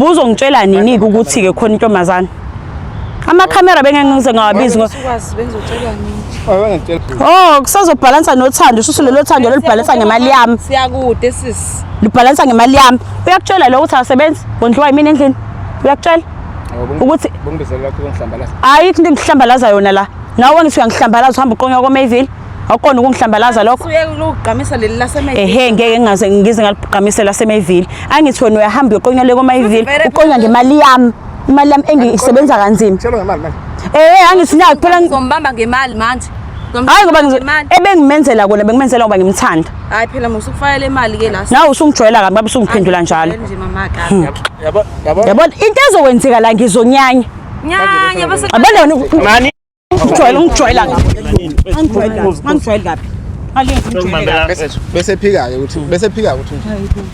Buzongitshela nini-ke ukuthi-ke khona intombazane? Amakhamera bengeke ngize ngawabizi ngo. Ukwazi bengizotshela nini. Oh, kusazobhalansa nothando, shuthi lelo thando lolubhalansa ngemali yami. Siyakude sisi. Lubhalansa ngemali yami. Uyakutshela lo ukuthi asebenzi, wondliwa yimina endlini. Uyakutshela ukuthi Bongibizela lokho uzongihlambalaza. ayikho into engihlambalaza yona la. Nawe ngithi uyangihlambalaza uhamba uqonya koMayville. Awukona ukungihlambalaza lokho. Suye lokugqamisa leli laseMayville. Ehe, ngeke ngingaze ngize ngaligqamise laseMayville. Angithi wena uyahamba uyoqonya le koMayville, uqonya ngemali yami. Imali yami engiyisebenza kanzima. Tshelo ngemali manje. Eh, angithi nayo phela Ngizombamba ngemali manje. Hayi ngoba ngizo Ngemali. ebengimenzela kona bengimenzela ngoba ngimthanda. Hayi phela musukufakela imali ke la. Nawe usungijwayela kabi ngabe usungiphendula njalo. Nje mama kabi. Yabo yabo. Yabona into ezokwenzeka la ngizonyanya. Nyanya bese Abona wena Mani ungijwayela ungijwayela kabi. Angijwayeli kabi. Angijwayeli kabi. Alingijwayele Bese phika ke ukuthi bese phika ukuthi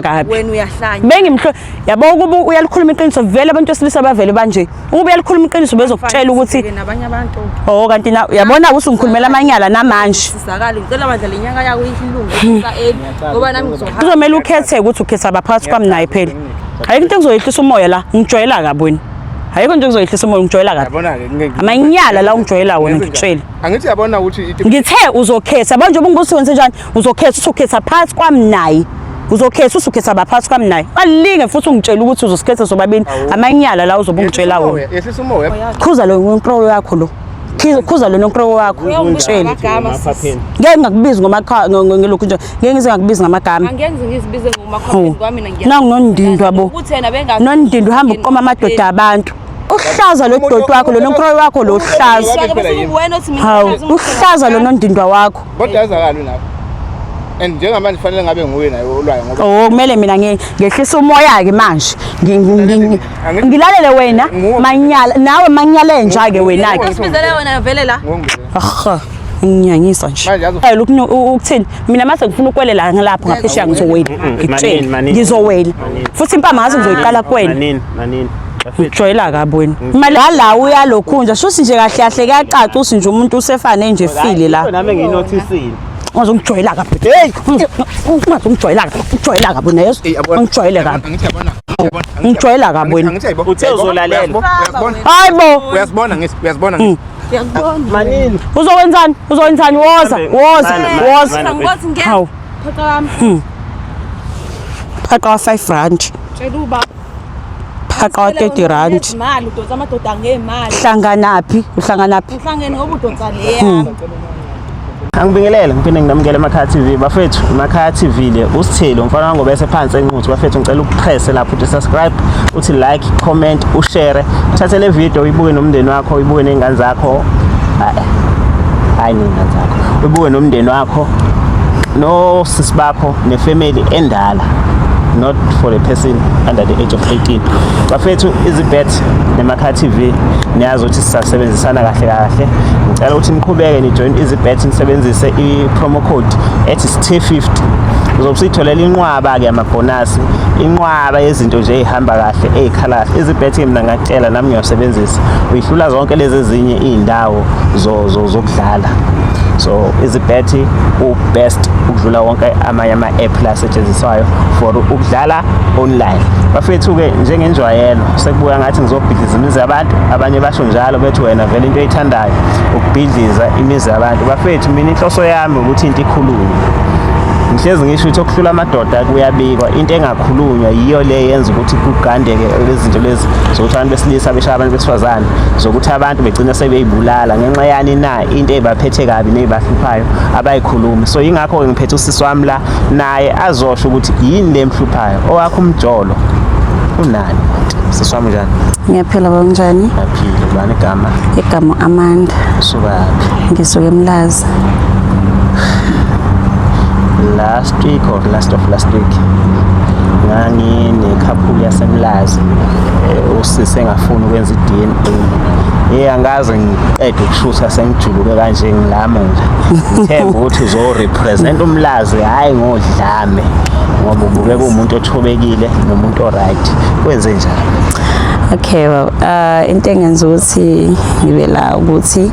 kabi. wena uyahlanya. Bengimhlo yabo ukuba uyalikhuluma iqiniso vele abantu besilisa bavele banje. Ukuba uyalikhuluma iqiniso bezokutshela ukuthi nabanye abantu oh kanti na uyabona ukuthi ungikhulumela amanyala namanje. sizakale ngicela bandla lenyanga yakho ilunge eli ngoba nami ngizohamba. Kuzomela ukhethe ukuthi ukhetha abaphakathi kwami naye phela. Ayikho into engizoyehlisa umoya la, ngijwayela kabi wena. Ayikho into engizoyehlisa umoya ngijwayela kabi. yabona ke ngeke. Amanyala la ungijwayela wona ngikutshela. Angithi yabona ukuthi into Ngithe uzokhetha yabo njengoba ungibuza wenze njani uzokhetha usukhetha phakathi kwami naye. Uzokhetha usukhetha abaphakathi kwami naye. Balinge futhi ungitshela ukuthi uzosikhetha sobabili. Amanyala la uzobe ungitshela wona. Yehlisa umoya. Khuza lo nkrowo yakho lo. Khuza lo nkrowo wakho ngitshele. Amagama sisi. Ngeke ngakubizi ngomakha ngelokhu nje. Ngeke ngize ngakubizi ngamagama. Angeke ngize ngizibize ngomakhwapheni kwami mina ngiya. Nangu nondindwa bo. Ukuthi yena bengazi. Nondindwa uhamba uqoma amadoda abantu. Uhlaza lo doti wakho lo nonkroyi wakho lo uhlaza. Wena othi mina Hawu, uhlaza lo nondindwa wakho. Kodwa yazakala unakho. And njengamanje fanele ngabe nguye naye olwayo ngoba Oh, kumele mina ngehlisa umoya ke manje. Ngilalele wena manyala nawe manyala enja ke wena ke. Usibizele wena vele la. ngongibizela. Aha. Nginyanyisa nje. Manje yazi- Hayi lokhu ukuthini? Mina mase ngifuna ukwelela ngilapho ngaphesheya ngizowela. Ngikutshela. Manini, manini. Ngizowela. Futhi impama ngazi ngizoyiqala kuwena. Manini, manini. Bafethu. Ngijwayela kabi wena. Imali la uyalokhunja shuthi nje kahle kahle kuyacaca uthi nje umuntu usefane nje file la. Nami ngiyinothisile. Ungazongijwayela kabi. Hey, ungazongijwayela kabi. Ungijwayela kabi wena yeso. Ey, yabona. Ungijwayele kabi. Angithi yabona. Ungijwayela kabi wena. Angithi yayibona. Uthe uzolalela. Uyasibona. Hayi bo. Uyasibona ngithi uyasibona ngithi. Uyakubona. Manini. Uzokwenzani? Uzokwenzani? Woza, woza, woza. Mani. Ngikwazi ngeke. Hawu. Phaqa wami. Phaka wa 5 rand. Tshela uba. Phaka wa 30 rand. Imali udonsa amadoda ngemali. Hlanganaphi? Uhlanganaphi? Uhlangene ngoba udonsa le yami. Angibingelele ngiphinde nginamukele emakhaya TV bafethu emakhaya TV le usithele umfana wangu bese phansi enquthu bafethu ngicela ukupresse lapho uthi subscribe uthi like comment ushare uthathe le video uyibuke nomndeni wakho uyibuke nezingane zakho hayi hayi nezingane zakho uyibuke nomndeni wakho nosisi bakho nefamily endala not for a person under the age of 18 bafethu izibet nemakhaya TV niyazi ukuthi sisasebenzisana kahle kahle ngicela ukuthi niqhubeke nijoin izibet nisebenzise i-promo code ethi sithe50 uzobe usuyitholela inqwaba-ke amabhonasi inqwaba yezinto nje ey'hamba kahle ey'khala kahle izibet-ke mina ngakutshela nami ngiyawusebenzisa uyihlula zonke lezi ezinye iy'ndawo zokudlala so izibet u-best ukudlula wonke amanye ama-app la asetshenziswayo for ukudlala online bafethu-ke njengenjwayelo sekubuya ngathi ngizobhidliza imizi yabantu abanye basho njalo bethi wena vele into oyithandayo ukubhidliza imizi yabantu bafethu mina inhloso yami ukuthi into ikhulunywe ngihlezi ngisho ukuthi okuhlula amadoda kuyabikwa into engakhulunywa yiyo le yenza ukuthi kugandeke lezi zinto lezi zokuthi abantu besilisa beshaya abantu besifazane zokuthi abantu begcina sebeyibulala ngenxa yani na into ey'baphethe kabi ney'bahluphayo abayikhulumi so yingakho-ke ngiphethe usisi wami la naye azosho ukuthi yini le emhluphayo owakho umjolo unani sisi wami njani Ngiyaphila baba njani? aphile ubani igama Igama Amanda. usuka phi Ngisuka eMlazi. Last week or last of last week ngangine-couple yasemlazi usisi engafuni ukwenza i-DNA ye angaze ngiqede ukushutha sengijuluke kanje ngilamula ngithemba ukuthi uzo-represent umlazi hhayi ngodlame ngoba ubukeka uwumuntu othobekile nomuntu o-right kwenze njani? Okay, well, into engenza ukuthi ngibe la ukuthi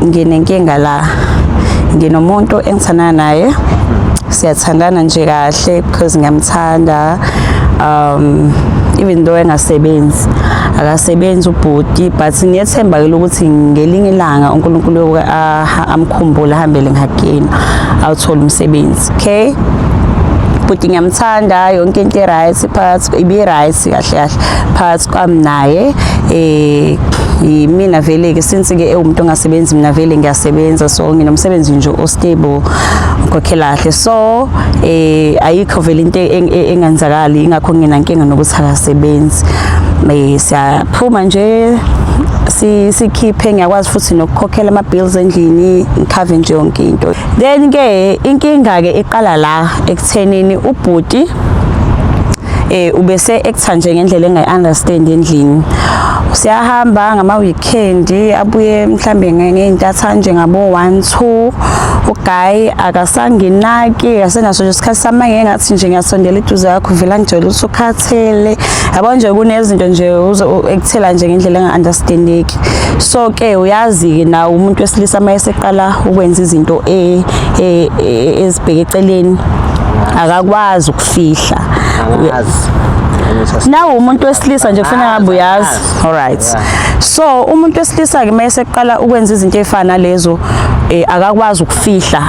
nginenkinga la. Nginomuntu engithandana naye. Siyathandana nje kahle because ngiyamthanda. Even though engasebenzi, akasebenzi ubhuti, but ngiyethemba ke ukuthi ngelinye ilanga uNkulunkulu amkhumbule, ahambele ngakuyena, awuthole umsebenzi. Okay, bhuti ngiyamthanda, yonke into i-right phakathi, ibi-right kahle kahle phakathi kwami naye. Mina vele-ke, since-ke ewumuntu ongasebenzi, mina vele ngiyasebenza, so nginomsebenzi nje o-stable, ngikhokhela kahle, so ayikho vele into engenzakali, ingakho nginenkinga nokuthi akasebenzi. Siyaphuma nje, sikhiphe, ngiyakwazi futhi nokukhokhela ama-bills endlini, ngikhave nje yonke into. Then ke inkinga ke iqala la ekuthenini ubhuti ubese acta nje ngendlela engayi-understand endlini. Siyahamba ngama weekend, abuye mhlambe ngey'ntatha nje ngabo 1 2, uguy akasanginaki, asenaso nje isikhathi sami. Ngathi nje ngiyasondela eduze yakho, vele angijwayele ukuthi ukhathele, yabo nje, kunezinto nje ekuthela nje ngendlela enga-understandeki. So ke uyazi-ke nawe, umuntu wesilisa uma eseqala ukwenza izinto ezibheke eceleni, akakwazi ukufihla. Angazi. Nawe umuntu wesilisa nje kufanele ngabe uyazi. Angazi. Alright. Yeah. So umuntu wesilisa ke mayeseqala ukwenza izinto ezifana nalezo, akakwazi ukufihla,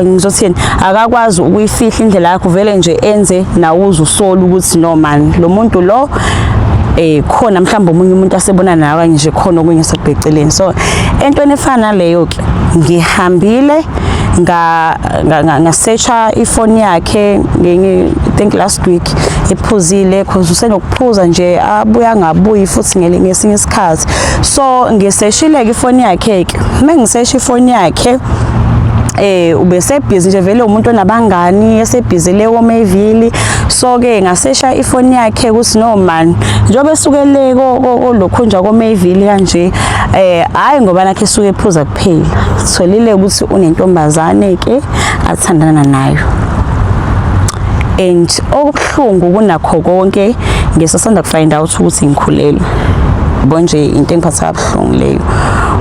ngizothini, akakwazi ukuyifihla indlela yakho, vele nje enze nawe uze usole ukuthi no man, lo muntu lo khona mhlawumbe omunye umuntu asebona nawe, kanye nje khona okunye sekubheceleni. So entweni efana naleyo ke, ngihambile ngasearcha ifoni yakhe I think last week ephuzile, cause usenokuphuza nje, abuya ngabuyi futhi ngesinye isikhathi. So ngiseshile ke ifoni yakhe ke, mengisesha ifoni yakhe, ubesebhizi nje vele, umuntu onabangani, esebhizi le koMayville. So ke ngasesha ifoni yakhe ukuthi no man, njengoba esukele kolokhu nje koMayville kanje, hayi ngoba nakhe esuke ephuza kuphela, sitholile ukuthi unentombazane ke athandana nayo. And okubuhlungu kunakho konke, ngisasanda kufind out ukuthi ngikhulelwe. Yabo nje, into engiphatha kabuhlungu leyo,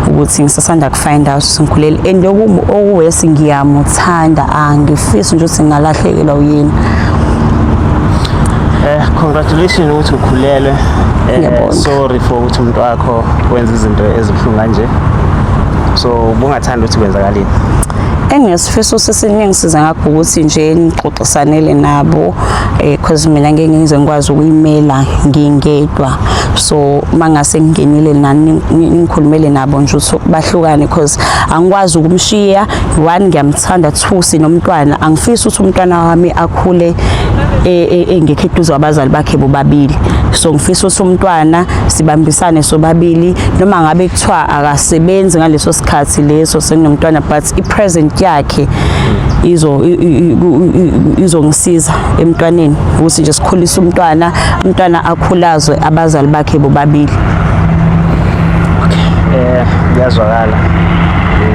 ukuthi ngisasanda kufind out ukuthi ngikhulelwe, and okuwesi ngiyamuthanda, angifisi nje ukuthi ngingalahlekelwa uyena. Congratulations ukuthi ukhulelwe. Ngiyabonga. Sorry for ukuthi umuntu wakho wenza izinto ezibuhlungu kanje. So ubungathanda ukuthi kwenzakaleni? Enginesifiso sesiningi siza ngakho ukuthi nje nixoxisanele nabo, cause mina ngeke ngize ngikwazi ukuyimela ngingedwa. So mangase ngingenile nani, ngikhulumele nabo nje ukuthi bahlukane, cause angikwazi ukumshiya. One, ngiyamthanda. Two, sinomntwana, angifisi ukuthi umntwana wami akhule engekho eduze kwabazali bakhe bobabili. So ngifisa ukuthi umntwana sibambisane sobabili, noma ngabe kuthiwa akasebenzi ngaleso sikhathi leso sekunomntwana, but i-present yakhe izongisiza emntwaneni, ukuthi nje sikhulise umntwana, umntwana akhulazwe abazali bakhe bobabili. Kuyazwakala.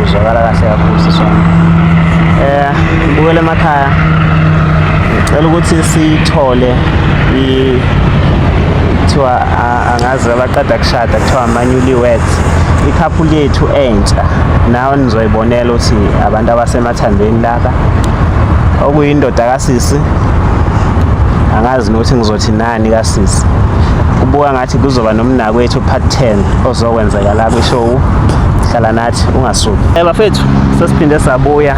Kuzwakala kahle kakhulu, siswami. Ngibukele emakhaya. Ngicela ukuthi sithole i kuthiwa angazi, abaqeda kushada kuthiwa ama-newlyweds, i-couple yethu entsha. Nawe nizoyibonela ukuthi abantu abasemathandweni laba, okuyindoda kasisi, angazi nokuthi ngizothi nani kasisi. Kubuka ngathi kuzoba nomnakwethu part 10 ozokwenzeka la kwi-show. Hlala nathi, ungasuki. Bafethu, sesiphinde sabuya.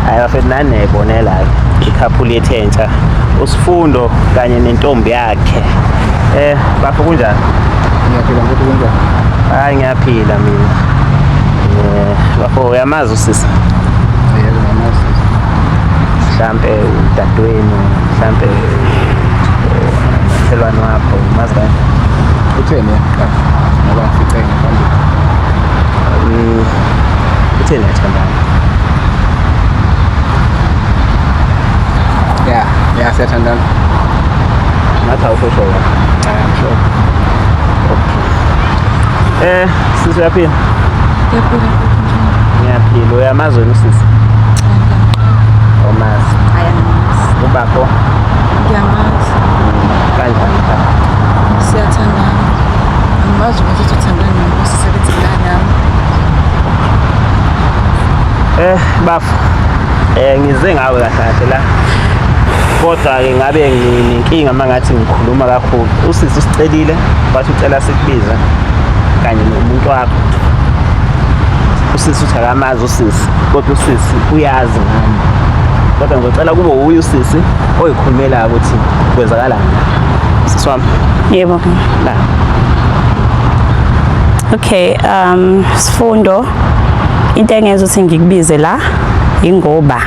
Hayi bafethu, nani niyayibonela-ke i-couple yethu entsha, uSifundo kanye nentombi yakhe. Bafo, kunjani? Ngiyaphila mfethu, kunjani? Hayi, ngiyaphila mina. Bafo, uyamazi usisi? Yebo, ngiyamazi. Mhlampe udadewenu, mhlampe umakhelwane wakho, umazi kanjani? Utheni yena? Ngoba ngifice ngaphambili. Utheni, yathandana? Ya, siyathandana. Ngathi awukho sure. I'm sure. Sisi, uyaphila? Ngiyaphila futhi, njani? Ngiyaphila. Uyamazi wena usisi? Awumazi? Hayi, angimazi. Ubakho? Ngiyamazi. Kanjani cha? Siyathandana. Angimazi ukuthi uthandana nami, usisebenzela nami. Bafo. Ngize ngawe kahle kahle la. Kodwa-ke ngabe nginenkinga uma ngathi ngikhuluma kakhulu. Usisi usicelile wathi ucela sikubize kanye nomuntu wakho. Usisi uthi akamazi usisi, kodwa usisi uyazi ngami. Kodwa ngizocela kube wuye usisi oyikhulumelayo ukuthi kwenzakalani. Sisi wami. Yebo. La. Okay, Sifundo, into engenza ukuthi ngikubize la ingoba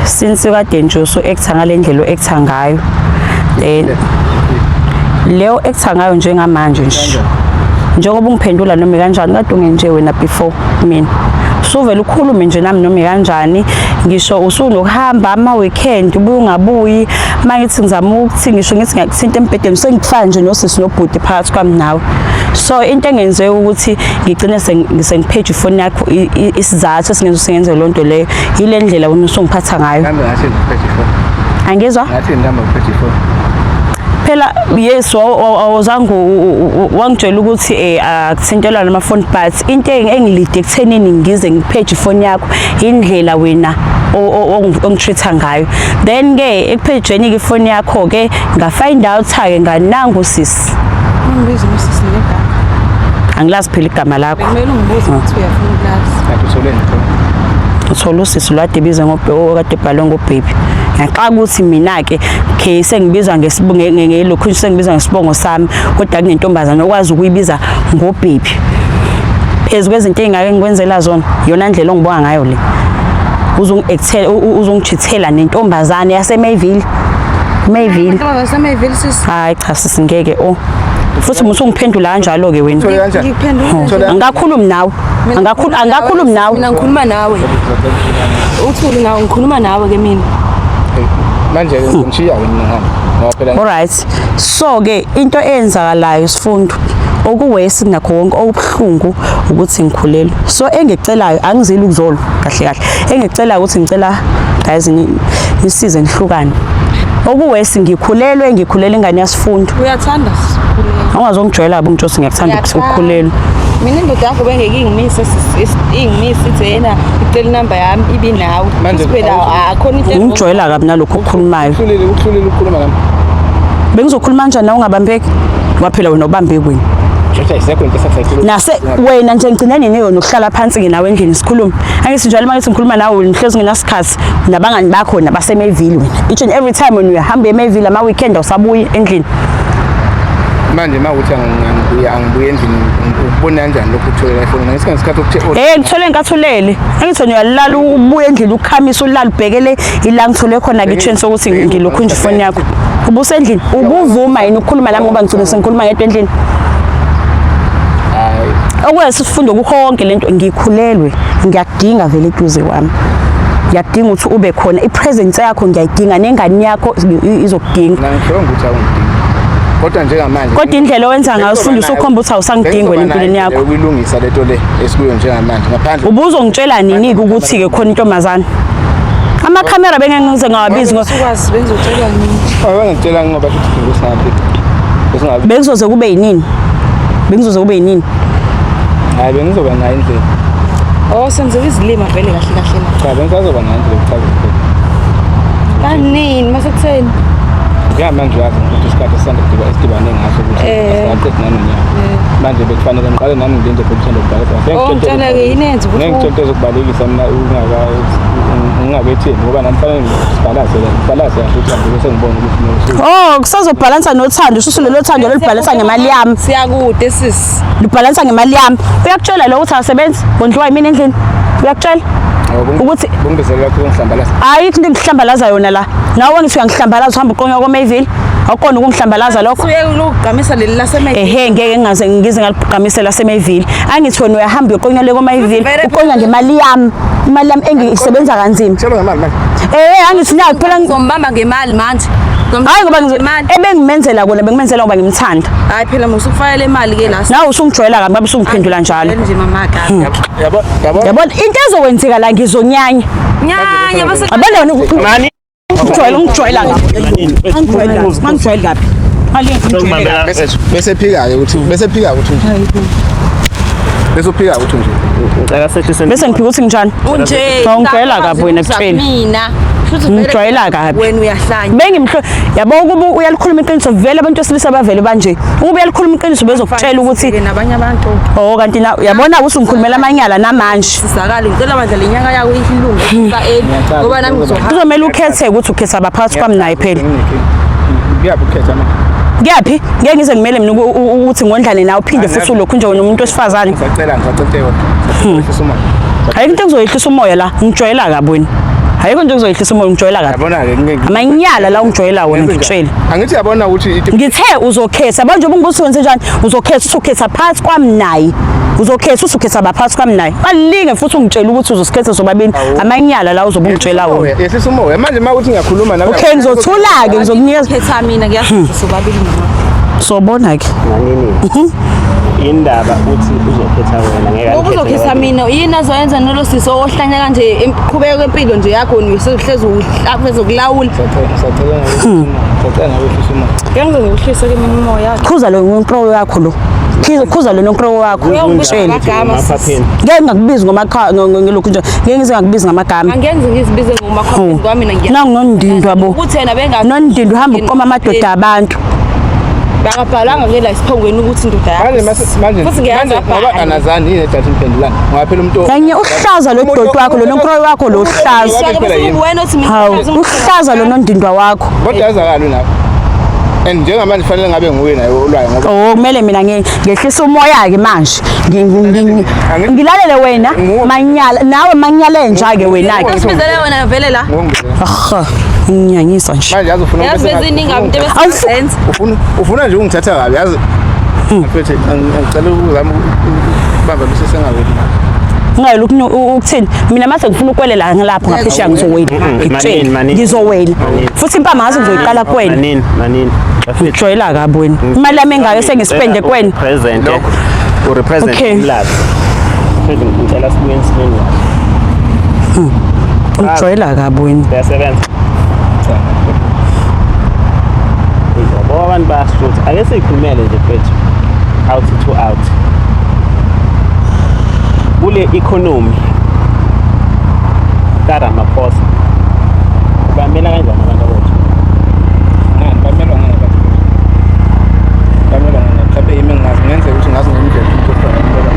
since kade nje usu actor ngalendlela o-actor ngayo, leyo actor ngayo njengamanje nje, njengoba ungiphendula noma kanjani, kade ungenje wena before mina usuvele ukhulume nje nami noma kanjani, ngisho usunokuhamba ama weekend ubuye ungabuyi. Mangithi ngizama ukuthi ngisho ngithi ngiyakuthinta embhedeni, sengifana nje nosisi nobhuti phakathi kwami nawe. So into engenze ukuthi ngigcine sengipheje ifoni yakho, isizathu esingenza ukuthi ngenze loo nto leyo yile ndlela wena usungiphatha ngayo. Mhlawumbe ngathi ngiphethe ifoni. Angizwa? Ngathi mhlawumbe ngiphethe ifoni. Phela yes, awuzange wangitshela ukuthi akuthintelwa namafoni, but into engilide ekuthenini ngize ngipheje ifoni yakho indlela wena ongitreat-a ngayo. Then ke ekuphejeni ke ifoni yakho ke nga find out ke nganangu sisi. Ungibize usisi ngegama. Angilazi phela igama lakho. Kumele ungibuze ukuthi uyafuna ukulazi. Kanti utholeni ifoni? Uthola usisi lwade ibize ngobheki okade ebhalwe ngobhebi. Ngiyaxaka ukuthi mina ke ke sengibizwa ngelokhu sengibizwa ngesibongo sami, kodwa kunentombazane okwazi ukuyibiza ngobhebi. Phezu kwezinto engake ngikwenzela zona, iyona ndlela ongibonga ngayo le. Uzongi-actela, uzongijithela nentombazane yaseMayville. Mayville. Intombazane yaseMayville sisi. Hayi cha sisi, ngeke o. Futhi musu ungiphendula kanjalo ke wena. Uthole kanjani? Ngikuphendula. Uthole Angakhulumi nawe. Angakhulumi nawe. Mina ngikhuluma nawe. Uthuli nawe, ngikhuluma nawe ke mina. Hey, manje ke ngishiya ke mina ngihamba. Ngoba phela Alright. So ke into eyenzakalayo Sifundo, okuwesi nakho konke okubuhlungu ukuthi ngikhulelwe. So engicelayo, angizili ukuzolwa kahle kahle. Engicelayo ukuthi ngicela guys nisize nihlukane. Okuwesi ngikhulelwe, ngikhulele ingane yaSifundo. Uyathanda sikhulelwe. Awungazongijwayela kabi ungitsho ukuthi ngiyakuthanda ukukhulelwa. Mina indoda yakho bengeke ingimise sisi, ingimise ithi yena icela inamba yami ibinawe. Manje Phela akhona into Ungijwayela kabi nalokho okukhulumayo. Uhlulile, uhlulile ukukhuluma nami. Bengizokhuluma kanjani nawe ungabambeki? Waphela wena ubambeki wena. Shosha isekho into esasayikhuluma. Nase wena nje ngigcine nini yona ukuhlala phansi ke nawe endlini sikhulume. Angithi njalo uma ngithi ngikhuluma nawe wena uhlezi ungenasikhathi nabangani bakho nabaseMayville wena. Each and every time when uyahamba eMayville ama weekend awusabuyi endlini. Manje mawukuthi angibuye angibuye endlini, ubona kanjani lokhu utholela ifoni? Ngesikhathi ngesikhathi okuthe Ngithole nkathulele. Angithi wena uyalala ubuye endlini ukhamisa ulala ubhekele ila ngithole khona ke chance sokuthi ngilokhu nje ifoni yakho. Ubusendlini ubuvuma yini ukukhuluma nami ngoba ngigcine sengikhuluma ngedwa endlini? Hayi. Okwesifundo kukho konke lento, ngikhulelwe, ngiyakudinga vele eduze kwami. Ngiyakudinga ukuthi ube khona, i-presence yakho ngiyayidinga, nengane yakho izokudinga. Mina ngisho ukuthi awungidingi. Kodwa njengamanje Kodwa indlela owenza ngayo Sifundo usukhomba ukuthi awusangidingi wena empilweni yakho. Ukuyilungisa lento le esikuyo njengamanje ngaphandle. Ubuzongitshela nini ukuthi ke khona intombazane? Amakhamera bengeke ngize ngawabizi ngoba Usukwazi bengizotshela nini? Abangitshela ngoba futhi ngisingabi. Besingabi. Bengizoze kube yinini? Bengizoze kube yinini? Hayi, bengizoba nayo indlela. Oh, senziwa izilima vele kahle kahle la. Cha, bengisazoba nayo indlela yokuchaza. Kanini masekutheni? Njengamanje uyazi ukuthi isikhathi esisanda kudiba esidibane ngaso ukuthi asaqedi nanonyaka. Manje bekufanele ngiqale nami ngilinde phela uthando kubaleka. Oh, ngitshela-ke yini eyenza ukuthi Ngeke ngitshele into ezokubalekisa mina ungakethembi ngoba nami fanele ngibhalase ngibhalase kahle uthando bese ngibona ukuthi mina Oh, kusazobhalansa nothando, ususu lelo thando lolubhalansa ngemali yami. Siyakude sisi. Lubhalansa ngemali yami. Uyakutshela lo ukuthi awusebenzi, wondliwa yimina endlini. Uyakutshela ukuthi bungibizela lokho ungihlambalaza. Ayikho into engihlambalaza yona la. Nawe ngithi uyangihlambalaza uhamba uqonya koMayville. Awukona ukungihlambalaza lokho. Suye ukugqamisa leli laseMayville. Ehe, ngeke ngingaze ngize ngaligqamisa laseMayville. Angithi wena uyahamba uyoqonya le koMayville, uqonya ngemali yami. Imali yami engiyisebenza kanzima. Tshela ngemali manje. Angithi nayo phela ngizombamba ngemali manje. Hayi ngoba Ngemali. ebengimenzela kona bengimenzela ngoba ngimthanda. Hayi phela musukufakela imali ke la. Nawe usungijwayela kabi ngabe usungiphendula njalo. Nje mama kabi. Yabo yabo. Yabona into ezokwenzeka la ngizonyanya. Nyanya bese Abona wena Mani ungijwayela ungijwayela kabi. Angijwayela kabi. Angijwayeli kabi. Angijwayeli kabi. Bese phika ke ukuthi bese phika ukuthi nje. Bese uphika ukuthi nje. Ngicela sehlise. Bese ngiphika ukuthi njani? Unje. Awungijwayela kabi wena kutsheni. Mina. Futhi vele Ngijwayela kabi. Wena uyahlanya. Bengimhlo yabo ukuba uyalikhuluma iqiniso vele abantu besilisa bavele banje. Ukuba uyalikhuluma iqiniso bezokutshela ukuthi Ke nabanye abantu oh kanti na uyabona ukuthi ungikhulumela amanyala namanje. sizakale ngicela bandla lenyanga yakho ilunge eli ngoba nami ngizohamba. Kuzomela ukhethe ukuthi ukhetha abaphakathi kwami naye phela. Kuyaphi ukukhetha manje? Kuyaphi? Ngeke ngize ngimele mina ukuthi ngondlane nawe uphinde futhi ulokhu nje wena umuntu wesifazane. Ngisacela ngisacela yodwa. Ngisehlisa umoya. Ayikho into engizoyehlisa umoya la, ngijwayela kabi wena. Ayikho into engizoyehlisa umoya ngijwayela kabi. Yabona-ke ngeke Amanyala la ungijwayela wona ngikutshela. Angithi yabona ukuthi Ngithe uzokhetha manje ubungubuthi wenze njani? Uzokhetha usukhetha phakathi kwami naye. Uzokhetha usukhetha baphakathi kwami naye. Balinge futhi ungitshela ukuthi uzosikhetha sobabili. Amanyala la uzobe ungitshela wona. Yehlisa umoya. Manje uma uthi ngiyakhuluma nawe. Okay ngizothula-ke ngizokunikeza. Khetha mina ngiyasiza sobabili mama. Sobona ke. Manini. Indaba uthi uzokhetha wena ngeke Ngoba uzokhetha mina yini azoyenza nolo sisi ohlanya kanje emqhubeko kwempilo nje yakho usehlezi uhlafeza ukulawula. Sacela sacela ngawehlisa umoya. Ngeke ngize ngikuhlise ke mina umoya. Khuza lo nkrowo yakho lo. Khuza lo nkrowo wakho. Ngitshele. Amaphapheni. Ngeke ngakubizi ngomakha ngelokhu nje. Ngeke ngize ngakubizi ngamagama. Angeke ngize ngizibize ngomakhwaphi kwami mina ngiya. Nangu nondindwa bo. Ukuthi yena bengazi. Nondindwa uhamba uqoma amadoda abantu. Bakabhalanga ke la esiphongweni ukuthi indoda yakho. Manje mase manje Futhi ngiyazi manje ngoba abhale. anazani yini ejathi niphendulana. Ngoba phela umuntu Kanye uhlaza lo doti wakho lo nonkroyi wakho lo uhlaza. Siyake bese wena uthi mina Hawu, uhlaza lo nondindwa wakho. Kodwa yazakala unakho. And njengamanje fanele ngabe nguye naye olwayo ngoba Oh kumele mina ngehlisa umoya ke manje. Ngilalele wena manyala nawe manyala enja ke wena ke. Usibizele wena vele la. ngongibizela. Aha, nginyanyisa nje. Manje yazi ufuna Yazi beziningi abantu ebesenza. Ufuna nje ungithatha kabi yazi. Mfethu ngicela ukuzama ukubamba lusesengaweli manje. Ungayela ukuthini? Mina mase ngifuna ukwelela ngilapho ngaphesheya ngizowela. Manini, manini. Ngizowela. Futhi impama ngathi ngizoyiqala kuwena. Manini, manini. Bafethu. Ngijwayela kabi wena. Imali yami engaka sengispende kuwena. Present. U represent Okay. umlaphi. Mfethu ngicela sibuye ensimini kahle. Ngijwayela kabi wena. Uyasebenza. Yabo abantu bayasutha. Ake siyikhulumele nje mfethu. Out to out. Kule economy kaRamaphosa bamela kanjani abantu abothu? Ngani bamelwa ngani abantu? Bamelwa ngani? Mhlawumbe yimi ngingazi ngenzeka ukuthi ngazi ngemindlela umuntu okhona umelwa.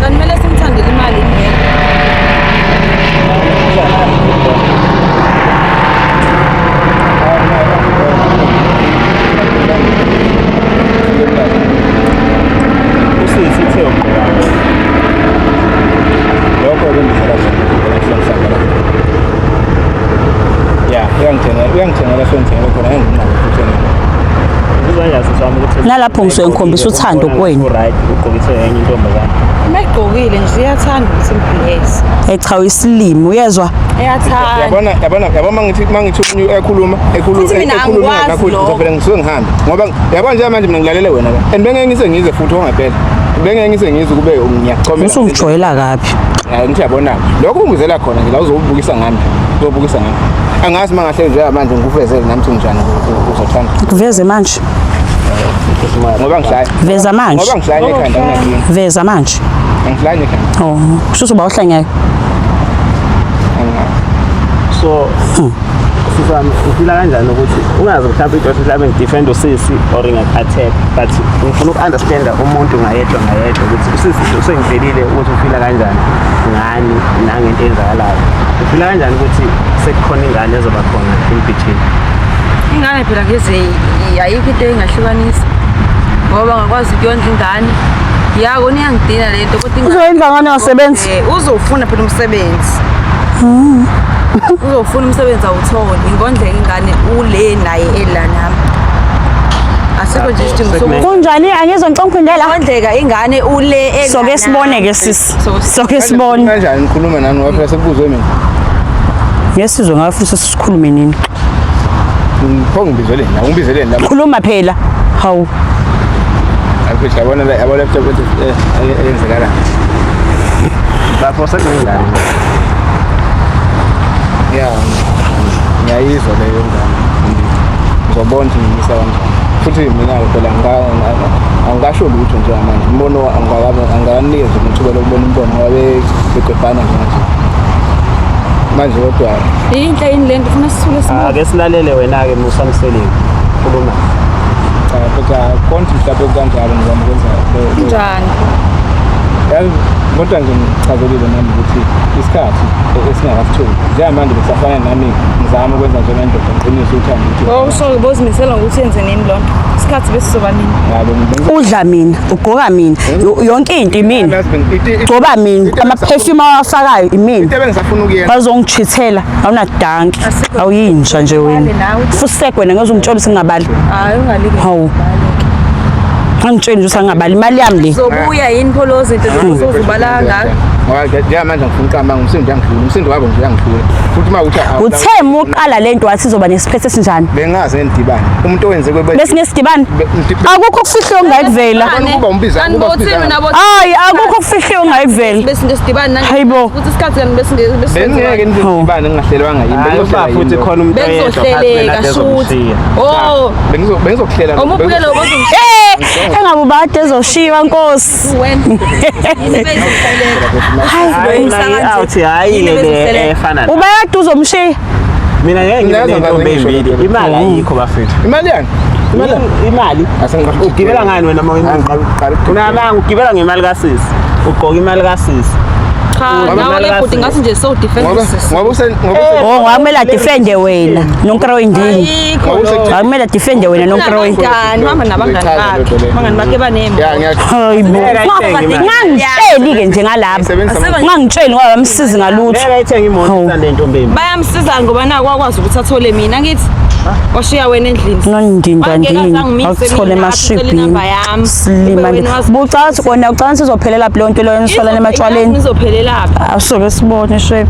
Kanti kumele simthandele imali ingeke. Usisi ithe ugqoka. Lokho bengidlala khona la. Ya, uyangithengela sengithengela khona ngeke futhi. Uzwa kanjani sisi wami ukuthi Nalapho ngisuke ngikhombisa uthando kuwena. Right, ugqokiswe enye intombazane. Uma egqokile nje iyathanda ukuthi imbless. Hey cha uyisilimi uyezwa? Iyathanda. Yabona yabona yabo mangithi omunye ekhuluma ekhuluma Futhi mina ekhuluma angikwazi kakhulu lokho. ngizovele ngisuke ngihambe ngoba yabona nje manje mina ngilalele wena la and bengeke ngise ngize futhi ongempela bengeke ngise ngize kube ngiyachomela Usungijwayela kabi. Hayi ngithi yabona lokho ungizela khona nje la uzobukisa ngami uzobukisa ngami angazi mangahle nje manje ngikuvezele nami ukuthi nginjani uzothanda Kuveze manje. ngoba ngihlanye Veza manje. ngoba ngihlanye ekhanda nginankinga Veza manje. angihlanye ekhanda Oh, kusho uba uhlanyayo. angazi So sisi wami ufila kanjani ukuthi ungazi mhlawumbe into mhlawumbe ngidefend usisi or ngiyak-attack but ngifuna uku-understanda umuntu ngayedwa ngayedwa ukuthi usisi usengitshelile ukuthi ufila kanjani ngani nangento eyenzakalayo. Ufila kanjani ukuthi sekukhona ingane ezoba khona in between? Ingane phela ngeze ayikho into engahlukanisa. Ngoba ngakwazi ukuyondla ingane. Yako niyangidina lento kodwa ingane Uzoyenza ngani wasebenzi? Uzofuna phela umsebenzi. Uzofuna umsebenzi awuthole. Ingondleke ingane ule naye ela nami. Asikho nje isidingo sokuthi Kunjani angizwa ngicela ngiphindela. Ingondleka ingane ule ela. Soke sibone ke sisi. Soke sibone. Kanjani nikhuluma nami ngoba phela sekubuzwe mina Ngesizwe ngawe futhi sikhulume nini? Pho ngibizeleni la ungibizeleni la Khuluma phela. Hawu. Mfethu yabona la yabona laptop eyenzekala Bafo sekunengane. Ya ngiyayizwa leyo ngane ngizobona ukuthi ngimisa kanjani futhi mina phela angikasho lutho njengamanje umbono angikanikezi ithuba lokubona umbono ngoba begwebhana nje manje. Manje kodwa Inhle yini lento ufuna sithule sibuke. Ake silalele wena-ke Musa Mseleku. Khuluma. Cha kodwa konke mhlawumbe kanjalo ngizama ukwenza Njani? Yazi kodwa nje ngichazelile nami ukuthi isikhathi esingakasitholi njengamanje besafana nami ngizama ukwenza njengendoda ngiqinise uthando ukuthi Oh so bozimisela ngokuthi yenze nini lonto. Isikhathi besizoba nini? yabo Udla mina, ugqoka mina, yonke into imina. Gcoba mina, ama-perfume awafakayo imina. Into ebengisafuna ukuyenza Bazongichithela, awunadanki. Asikho- Awuyinja nje wena. Ubale nawe. Fusek wena ngeke ungitshele ukuthi ngingabali. Hayi ungalike. Hawu. Angitsheli nje ukuthi angingabali imali yami le. Zobuya yini pho lo zinto zozubala kangaka? Ngoba njengamanje ngifuna uqamba umsindo uyangidlula umsindo wabo nje uyangidlula futhi uma ukuthi Uthe muqala lento wathi izoba nesiphetho esinjani? bengazi ngendibane umuntu owenze kwebe Bese ngesidibane. Akukho okufihliwe ongayikuvela. Yabona ukuba umbiza, Kanti ukuba bothini usiza. nabo Hayi akukho okufihliwe ongayikuvela. bese sidibane nani? Hayibo. Ukuthi isikhathi kanti bese bengeke nidibane ngingahlelwanga yini Hayi uba futhi khona umuntu oyedwa phakathi Bekuzohleleka kwena shuthi. ezomshiya. Oh, Bengizokuhlela uma ubukele ubozomshiya Eh, engabe ubade ezoshiywa nkosi. wena. Yini bezohleleka? Hayi mina ngi-out hhayi Yini le bezohleleka? efana na. Ubekade uzomshiya. Mina ngeke ngibe Mina ney'ntombi ngizoba ngisho ey'mbili. lokho. Imali ayikho bafethu. Imali yani? Imali yani? Imali. Asengiqashe. Ugibela ngani wena uma Unabanga ugibela ngemali kasisi. Ugqoka imali kasisi. Cha, Ngoba nawe imali le bhuti kasisi. ngathi nje so defend Ngoba sisi. ngoba use ngoba use Oh, kwakumele adefende wena nonkroyi ndini. Ayikho Ngoba lo. Kwakumele adefende wena nonkroyi. Unabangani, hamba nabangani bakhe. Abangani bakhe banembo. Ya ngiya Hayibo. Ngeke ayithenge imali. Ngangitsheli ke nje ngalapha. Sebenzisa Ngangitsheli ngoba bamsizi ngalutho. Ngeke ayithenge imoto Hawu. isande intombi embi. Bayamsiza ngoba naku wakwazi ukuthi athole mina ngithi washiya wena endlini. Nondindwa ndini akuthole emashibhini. Silima nje. Bucathi kona ucabanga sizophelela phi lonto leyo nisolana ematshwaleni. Izophelela phi? Asuke sibone shebe.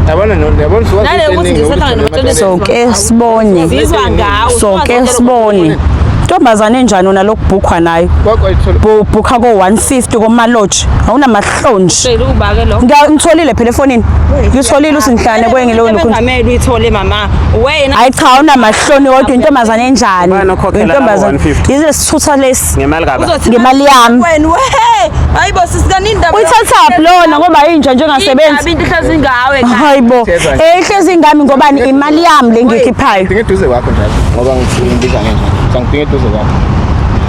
Yabona no yabona usuwazi Nale into ukuthi eningi ngisahlangene ukuthi noMatshwaleni. Soke sibone. Zizwa ngawe. Soke sibone. Ntombazane enjani wona lokubhukhwa nayo? Kwakho ayithola Bhukha ko 150 komaloji. Awunamahlonji. Tshela ubake lo. Ngitholile phela efonini. Ngitholile usinhlane kwengelo lokhu. Bengamele uyithole mama. Wena Hayi cha unamahloni kodwa intombazane enjani? Ubani okhokhela labo Intombazane. 150? Yize sithutha lesi. Ngemali kaba. uzothi Ngemali yami. Wena we. Hayibo sisi kanini indaba. Uyithathaphi lona ngoba inja njengasebenzi. Indaba into ihlezi ngawe. Hayibo. Theza. Eh ihlezi ngami ngobani imali yami le ngiyikhiphayo. Ngidinga eduze kwakho njalo ngoba ngibiza ngenja. Ngidinga eduze kwakho.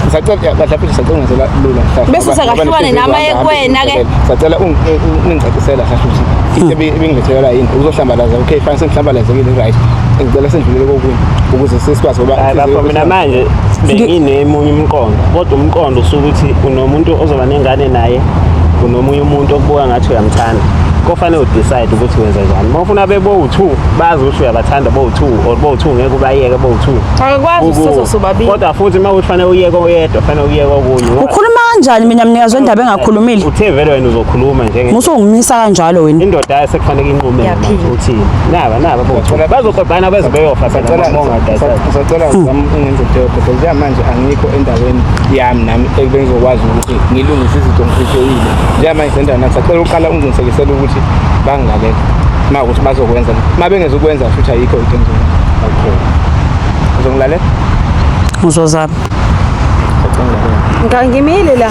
Ngisacela kahle futhi sacela ungenzela lula mhlawumbe. Bese sekahlukane nami aye kuwena ke. Sacela ungincacisela kahle ukuthi into ebingilethela yini uzohlambalaza okay fine sengihlambalazekile right. Ngicela sendlulele kokunye ukuze sesikwazi ngoba Hayi bafo mina manje benginemunye umqondo kodwa umqondo usukuthi unomuntu ozoba nengane naye unomunye umuntu okubuka ngathi uyamthanda kofanele udecide ukuthi wenza njani uma ufuna bebowu-two bazi ukuthi uyabathanda bowu-two or bowu-two ngeke ubayeke bowu-two Akakwazi usithatha sobabili. kodwa futhi uma ukuthi fanele uyeke oyedwa fanele uyeke okunye ngoba Ukhuluma kanjani mina mnikazi wendaba engakhulumile? uthe vele wena uzokhuluma njenge Musungimisa kanjalo wena. indoda yayo sekufanele inqume Ngiyaphila. manje uthini naba naba bowu-two bazoqobhana beze beyofa phela Sacela uma ungadecide sacela uzame ungenze into because njengamanje angikho endaweni yami nami ebengizokwazi ukuthi ngilungise izinto ngifihlekile. Njengamanje sendaweni nami sacela uqala ungiqinisekisele ukuthi bangilalela. Uma ukuthi bazokwenza uma bengezukwenza futhi ayikho into engizoyenza. Okay. Uzongilalela? Ngizozama. Sacela ungilalela. Ngangimile la.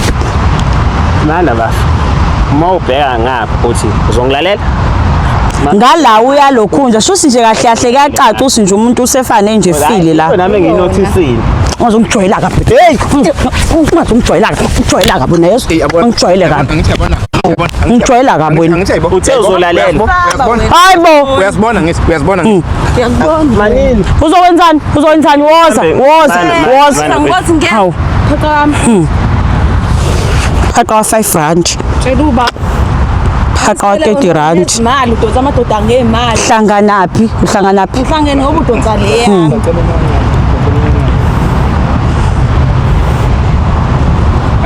Mana bafo. Uma ubheka ngapha uthi uzongilalela? Ngala uyalokhunja shuthi nje kahle kahle kuyacaca ukuthi nje umuntu usefane nje file la. Nami ngiyinothisile. Ungazongijwayela kabi. Hey, ungazongijwayela kabi. Ungijwayela kabi unezwa. Ungijwayele kabi. Angithi yabona. Ungijwayela kabi wena. Angithi yayibona. Uthe uzolalela. Uyazibona? Hayibo. Uyazibona ngithi uyazibona ngithi. Ngiyakubona. Manini. Uzokwenzani? Uzokwenzani? Woza, woza, Mana, woza. mana. Angikwazi ngeke. Hawu. Phaqa wami. Phaqa wa 5 rand. Tshela uba. Phaqa wa 30 rand. Imali udonsa amadoda ngemali. Hlanganaphi? Uhlanganaphi? Uhlangene ngoba udonsa leya. Sacela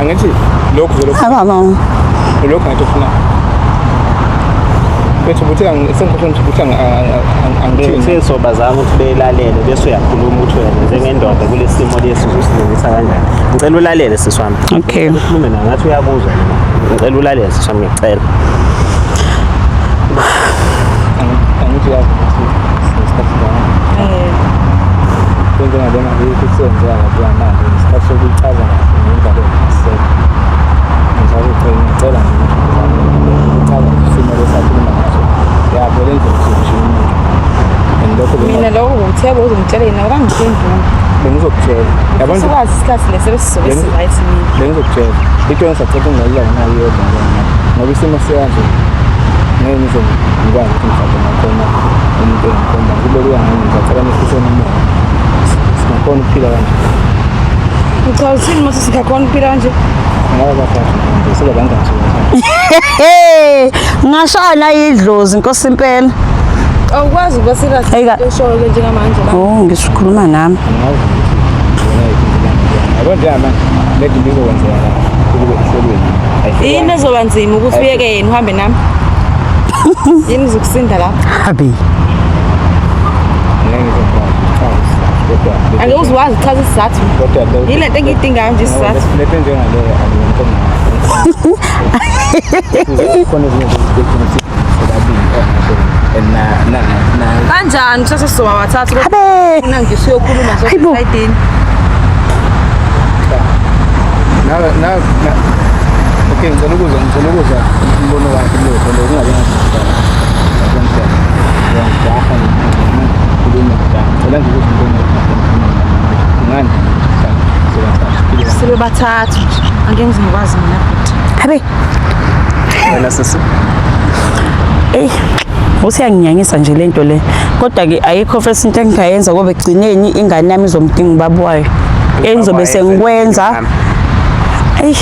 Angithi lokhu lokhu Ababa. lokhu ngathi ufuna. Bethu ukuthi sengikhohlwa ukuthi angithini. Uthe sobazama ukuthi belalele bese uyakhuluma ukuthi wena njengendoda kulesi simo lesi uzosilungisa kanjani. Ngicela ulalele sisi wami. Okay. Ukhulume naye ngathi uyakuzwa mina. Ngicela ulalele sisi wami ngiyacela. Angithi yazi ukuthi isikhathi la. Into ngabona ukuthi kusenzeka kabi manje isikhathi sokuchaza kahle ngendaba engasekho. Ngisazochela ngicela nje ukuthi uchaza isimo lesakhuluma ngaso. Yabo le ndlela uzoshiya umuntu. And lokho Mina lokho uthebe uzongitshela yena akangiphenduli. Bengizokutshela. Yabo nje Sikwazi isikhathi lesi besizobe si-right mina. Bengizokutshela. Into engisacela ungayilayo nayo yodwa ngoba ngoba isimo siyanje ngeke ngize ngikwazi ukuthi ngishade ngakhona umuntu engikhomba kube kuya ngami ngisacela nehliseni umoya. Singakhona ukuphila kanje. Uchaza uthini mase singakhona ukuphila kanje? Ngaba bafazi nje siba bangani sobathathu. Hey, ngashaya idlozi Nkosi impela. Awukwazi ukuba serious Ayika. oshoyo ke njengamanje la. Oh, ngisukhuluma nami. Angazi ukuthi wena yiphi indlela engiyona. Yabo njengamanje le nto izokwenzeka la ukube ihlelweni. Yini ezoba nzima ukuthi uyeke yena uhambe nami? Yini izokusinda lapho? Habi. Ngeke ngize ngikwazi ukuchaza isizathu kodwa Angeke uze wazi uchaza isizathu. kodwa le Yile nto engiyidingayo nje isizathu. lento enjengaleyo akuyonto engayo. Khona ezinye izinto ukuthi sobabili ongasho and na na na Kanjani kusasa sizoba bathathu kodwa Habe. mina ngisuyokhuluma Hayibo. sosayidini. na na na okay ngicela ukuzwa umbono wakhe kuleyo nto kungabe ngathi ngiyajaha ngikhuluma ngijaha ngicela nje ukuzwa umbono wakhe ngani sobathathu. Sibe bathathu nje. Angeke ngize ngikwazi mina bhuti. Habe. Wena sisi. Ey, usiyanginyanyisa nje lento le. Kodwa ke ayikho first into engingayenza ngoba ekugcineni ingane yami izomdinga ubaba wayo. Engizobe sengikwenza. Ey,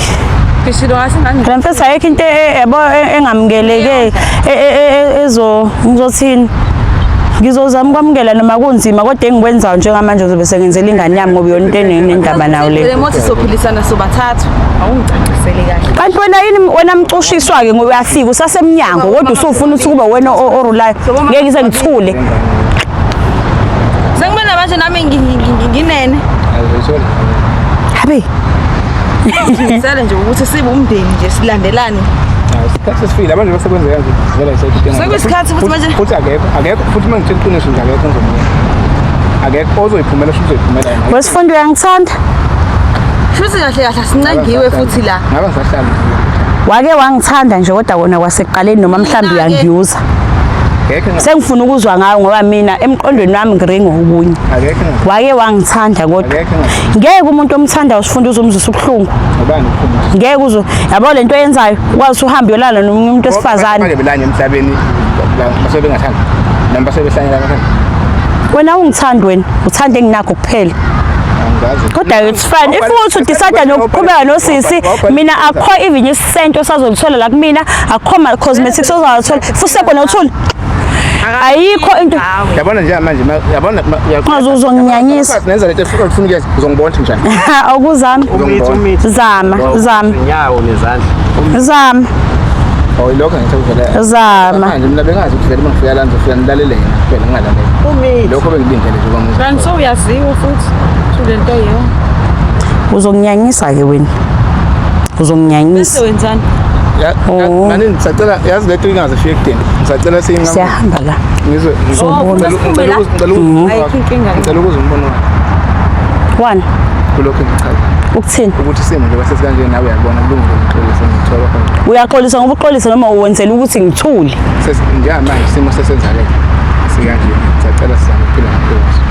Ngishilo ngase ngangi phela mfethu ayikho into yabo engamukeleke ezo ngizothini. Ngizozama ukwamukela noma kunzima kodwa engikwenzayo njengamanje ngizobe sengenzela ingane yami ngoba iyona into enendaba nayo le. Le mothi sophilisana sobathathu. Awungicacisele kahle. Kanti wena yini wena mcushiswa-ke ngoba uyafika usasemnyango kodwa usufuna ukuthi kube wena orulayo. Ngeke ngize ngithule. Sengibona manje nami nginene. Azithola. Habe. Ngisele nje ukuthi sibe umndeni nje silandelane. Isikhathi sesifile abantu basebenza kanje vele ayisekho into. Sekuyisikhathi futhi manje. Futhi akekho futhi uma ngitshela iqiniso nje akekho ngizomyeka. Akekho ozoyiphumela futhi uzoyiphumela yena. Wesifundo uyangithanda? Futhi kahle kahle asincengiwe futhi la. Ngaba ngisahlala nje. Wake wangithanda nje kodwa kona kwasekuqaleni noma mhlawumbe uyangiyuza. Akekho Sengifuna ukuzwa ngayo ngoba mina emqondweni wami ngiringo okunye. akekho Wake wangithanda kodwa. akekho Ngeke umuntu omthandayo usifunde uzomzwisa ubuhlungu. ubani uphuma. Ngeke uzo yabo lento oyenzayo ukwazi uhambe uyolala nomunye umuntu wesifazane. Manje belanye emhlabeni basuke bengathanda. Noma basuke behlanyela abathanda. Wena ungithandi wena, uthanda enginakho kuphela. Angazi. Kodwa it's fine. If uthi udecide nokuqhubeka nosisi, mina akukho even isento osazolithola la kumina, akukho ma cosmetics ozawathola. Futhi sekona uthule. Ayikho into Yabona nje manje yabona Ngaze uzonginyanyisa. Nenza lento efuna ufuna ukuyenza uzongibona njani? Awukuzama. Umithi umithi. Zama, zama, Inyawo nezandla. zama, Oh lokho ngithe uvele. zama. Manje mina bengazi ukuthi vele mangifika la ngizofika nilalele yena kuphela ngingalaleli. Umithi. Lokho bengilindele nje kwami. Kanti sowuyaziwa futhi. Thule nto yiyo. Uzonginyanyisa ke wena. Uzonginyanyisa. Bese wenzani? Ya Oh. nani ngisacela yazi lento ingaze ifike ekudeni. Ngisacela siyinqamu. Siyahamba la. Ngizwe Oh, ngicela ngicela Ayikho inkinga. ngicela ukuza umbono wakho One, kulokho engichaza ukuthini? ukuthi isimo nje basesikanje nawe uyabona kulungile ngixolise ngithola khona. Uyaxolisa ngoba uxolisa noma uwenzela ukuthi ngithule. Sesi njengamanje isimo sesenzakele. Sikanje ngisacela sizame ukuphila ngaphezu.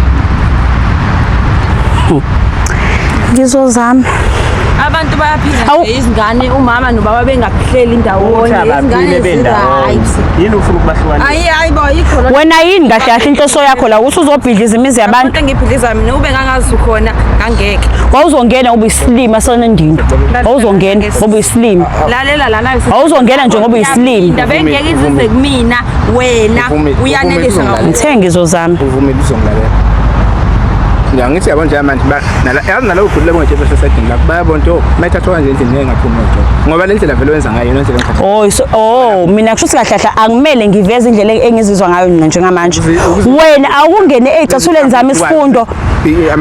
Ngizozama. Abantu bayaphila Awu. nje izingane umama nobaba bengaphileli ndawonye. Ukuthi abaphile Izingane bendawonye. zi-right. Yini ufuna ukubahlukanisa? Ayi hayi bo ayikho loo Wena yini kahle kahle inhloso yakho la ukuthi uzobhidliza imizi yabantu? Into engibhidliza mina ube ngangazi ukhona ngangeke. Wawuzongena ube isilima sonendindo. Wawuzongena ngoba uyisilima. Lalela lana. Awuzongena nje ngoba uyisilima. Indaba engeke izize kumina wena Uvumile, uyanelisa uvumile. kakhulu. Ngithe ngizozama. Uvumile uzongilalela. Ngiyangithi yabo nje manje ba nala yazi nalowo bhuti labo nje besesayidini lapho bayabona ukuthi oh mayithathwa kanje endlini ngeke ngaphumi nodwa. Ngoba le ndlela vele wenza ngayo yona indlela engithatha. Oh, so, oh mina kusho ukuthi kahle kahle angimele ngiveze indlela engizizwa ngayo mina njengamanje. Wena awungene ey'cathulweni zami isifundo.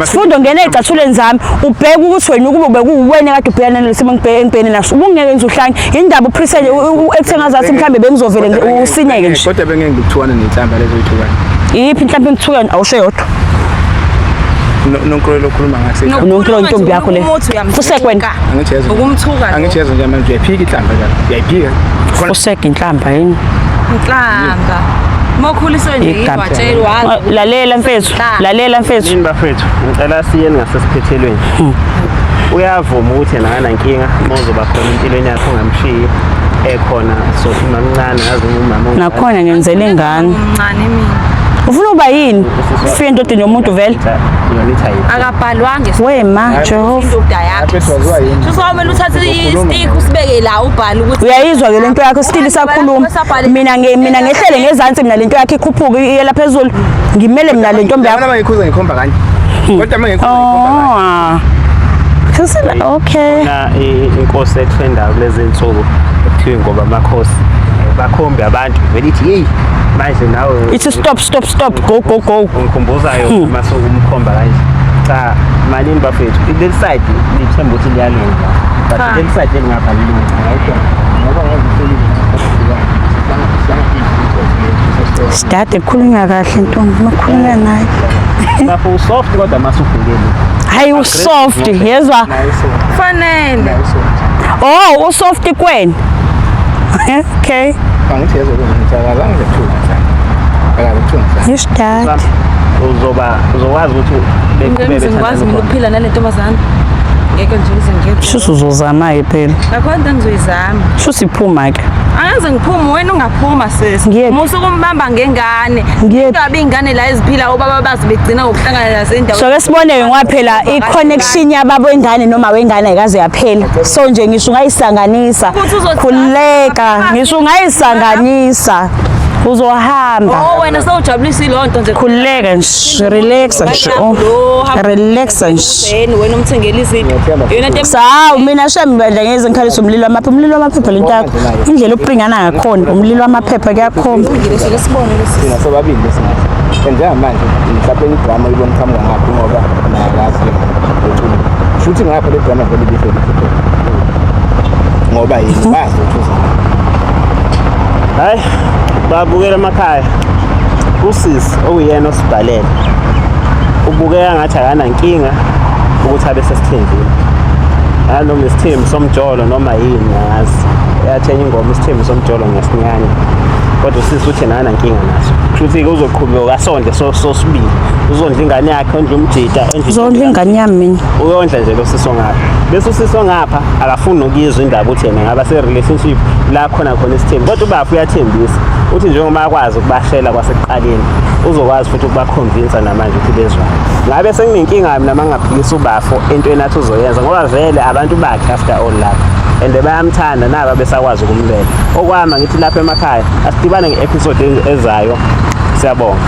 Sifundo ngena ey'cathulweni zami ubheke ukuthi wena ukube bekuwuwena kade ubhekana nalesimo engibhekene naso ubungeke nje uhlanye indaba uPrisele ekuthe ngazathi mhlambe bengizovele usineke nje. Kodwa bengeke ngikuthukane nenhlamba lezo oyithukane. Iyiphi inhlambe engithuka awusho yodwa. Nonkulelo okhuluma ngase. Unonkolo intombi yakho le. Umuthi uyamthuka. Fusek wena. Angithi yazi. Ukumthuka lo. Angithi yazi nje manje uyayiphika inhlamba njalo. Uyayiphika. Khona Fusek inhlamba yini? Inhlamba. Uma ukhuliswe nje Igama. watshela wazi. Lalela mfethu, lalela mfethu. Yini bafethu, ngicela siyeni ngasesiphethelweni. Uyavuma ukuthi yena akanankinga uma uzoba khona empilweni yakhe ungamshiyi ekhona sothi umamncane ngazi umama ongaka. Nakhona ngenzela ingane. Umncane mina. Ufuna uba yini? Ufike endodeni yomuntu vele. Yona ithi ayikho. Akabhalwanga Wema Jehova. indoda yakhe. Bafethu waziwa yini? Shuthi uthathe i-stick usibeke la ubhale ukuthi Uyayizwa ke lento yakho still isakhuluma. Mina ngehlele ngezansi mina lento yakhe ikhuphuka iyela phezulu. Ngimele mina le ntombi yakho. Yabona uma ngikhuza ngikhomba kanje. Kodwa uma ngikhuza ngikhomba kanje. Oh. Sisila okay. Na inkosi etrendayo kulezi nsuku ekuthiwa ngoba amakhosi bakhombe abantu vele ithi hey manje nawe Ithi stop stop stop go go go. ungikhumbuzayo uma sokumkhomba kanje. Cha, malini bafethu, leli side lithemba ukuthi liyalunga. But leli side lingapha lilunga. Ngoba ngazihlelile Sidade khulunywa kahle ntombi makhulunywa naye. Bafo usoft kodwa masubhekele. Hayi usoft yezwa. Kufanele. Oh usoft kwena. Okay. Angithi yezwa ukuthi akazange nje kuthiwa ngisana. Akaze kuthiwa ngisana. Yisdad. Uzoba uzokwazi ukuthi beqhubeke Ngeke ngikwazi mina ukuphila nale ntombazane. Ngeke nje ngize ngeke. Shuthi uzozama ke phela. Akho nto engizoyizama. Shuthi iphuma ke. Angaze ngiphume wena ungaphuma sisi. Ngiyephi? Musa ukumbamba ngengane. Ngiyephi? Ingabi ingane la eziphila obaba bazi begcina ngokuhlangana nazo endaweni. So ke sibone ke ngoba phela i-connection yababo wengane noma wengane ayikaze yaphela. So nje ngisho ungayisanganisa. Ukuthi uzothi- Khululeka, ngisho ungayisanganisa. Uzohamba. Oh wena sewujabulisa ilonto nje. Khululeka nje, relaxa nje. Oh, relaxa nje. Wena wena umthengela izinto. Yona into Sawu mina shame bandla ngeze ngikhalisa umlilo wamaphepha, umlilo wamaphepha lento yakho. Indlela opringana ngakhona, umlilo wamaphepha kuyakhomba. elungile soke sibone lesi. Thina sobabili lesingathi. And njengamanje mhlawumbe idrama ibona iqhamuka ngaphi ngoba naye akazi ke manje. Shuthi ngapha le drama vele ibihleli iphuphe. Ngoba yini bazi ukuthi uza. Hayi, babukela emakhaya. Usisi okuyena osibhalele. Ubukeka ngathi akanankinga ukuthi abe sesithenjini. Hayi noma isithembu somjolo noma yini angazi. Yathenga ingoma isithembu somjolo ngesinyanya. Kodwa usisi uthi yena akanankinga naso. Kusho ukuthi-ke uzoqhubeka asondle sosibili. Uzondla ingane yakhe, ondle umjita, ondle Uzondla ingane yami mina. Uyondla nje lo sisi ongapha. Bese usisi ongapha akafuni nokuyizwa indaba ukuthi yena ngaba se-relationship la khona khona isithembu. Kodwa ubafo uyathembisa uthi njengoba akwazi ukubashela kwasekuqaleni uzokwazi futhi ukubakhonvinsa namanje ukuthi bezwane. Ngabe senginenkinga mina mangaphikisa ubafo entweni athi uzoyenza ngoba vele abantu bakhe after all lapha and bayamthanda naba besakwazi ukumlwela. Okwami ngithi lapha emakhaya asidibane nge-episode ezayo. Siyabonga.